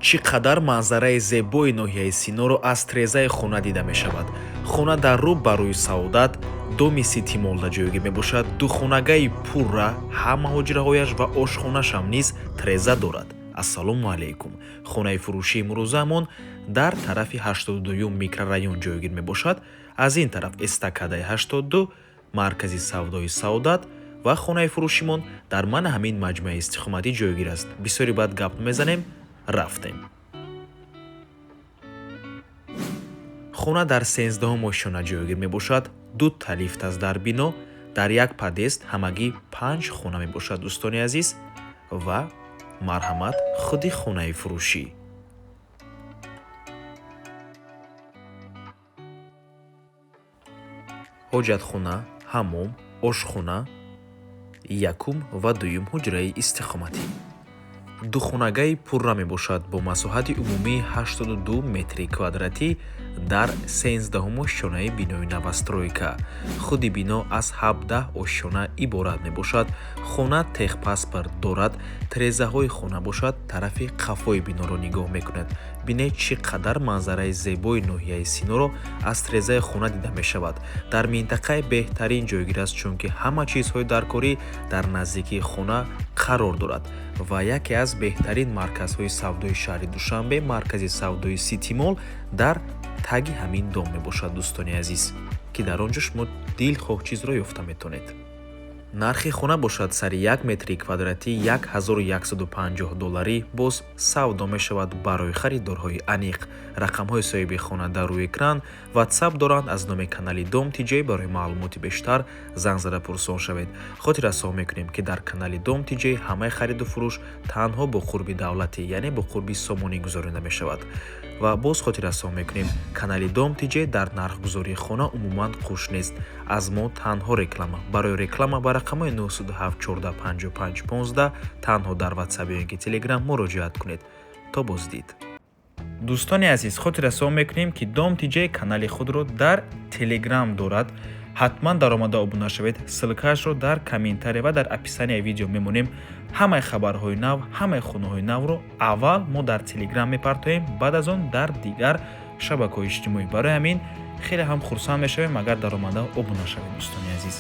Чӣ қадар манзараи зебои ноҳияи Синоро аз трезаи хона дида мешавад. Хона дар рӯ ба рӯи Саодат, доми Ситимолда ҷойгир мебошад. Духонагаи пурра, ҳама ҳуҷраҳояш ва ошхонашам низ треза дорад. Ассалому алайкум. Хонаи фурӯшии имрӯзаамон дар тарафи 82-юм микрорайон ҷойгир мебошад. Аз ин тараф эстакадаи 82, маркази савдои Саодат ва хонаи фурӯшимон дар мана ҳамин маҷмӯаи истиқоматӣ ҷойгир аст. Бисёри баъд гап мезанем, рафтем. Хона дар 13-ум ошёна ҷойгир мебошад. Дута лифт аст дар бино. Дар як подъезд ҳамагӣ 5 хона мебошад, дӯстони азиз. Ва марҳамат, худи хонаи фурӯшӣ. Ҳоҷатхона, ҳаммом, ошхона, якум ва дуюм ҳуҷраи истиқоматӣ. Духонагаи пурра мебошад бо масоҳати умумии 82 метри квадратӣ дар 13-ум ошёнаи бинои новостройка. Худи бино аз 17 ошёна иборат мебошад. Хона техпаспорт дорад. Трезаҳои хона бошад тарафи қафои биноро нигоҳ мекунад. Бинед, чӣ қадар манзараи зебои ноҳияи Синоро аз трезаи хона дида мешавад. Дар минтақаи беҳтарин ҷойгир аст, чунки ҳама чизҳои даркорӣ дар наздикии хона қарор дорад ва яке аз беҳтарин марказҳои савдои шаҳри Душанбе, маркази савдои Ситимол дар таги ҳамин дом мебошад, дӯстони азиз, ки дар он ҷо шумо дилхоҳ чизро ёфта метавонед. Нархи хона бошад сари 1 метри квадратӣ 1150 долларӣ боз савдо мешавад барои харидорҳои аниқ. Рақамҳои соҳиби хона дар рӯи экран, WhatsApp доранд аз номи канали Дом ТJ. Барои маълумоти бештар занг зада пурсон шавед. Хотиррасон мекунем, ки дар канали Дом ТJ ҳамаи хариду фурӯш танҳо бо қурби давлатӣ, яъне бо қурби сомонӣ гузаронида мешавад. Ва боз хотиррасон мекунем, канали Дом ТJ дар нархгузории хона умуман қуш нест. Аз мо танҳо реклама. Барои реклама ба рақамҳои 907 14 55 15 танҳо дар WhatsApp ё ин ки Telegram муроҷиат кунед. То боздид. Дӯстони азиз, хотиррасон мекунем, ки Дом ТJ канали худро дар Telegram дорад. Ҳатман даромада обуна шавед. Ссылкаашро дар комментария ва дар описанияи видео мемонем. Ҳамаи хабарҳои нав, ҳамаи хонаҳои навро аввал мо дар Телеграм мепартоем, баъд аз он дар дигар шабакаҳои иҷтимоӣ. Барои ҳамин хеле ҳам хурсанд мешавем, агар даромада обуна шавед, дӯстони азиз.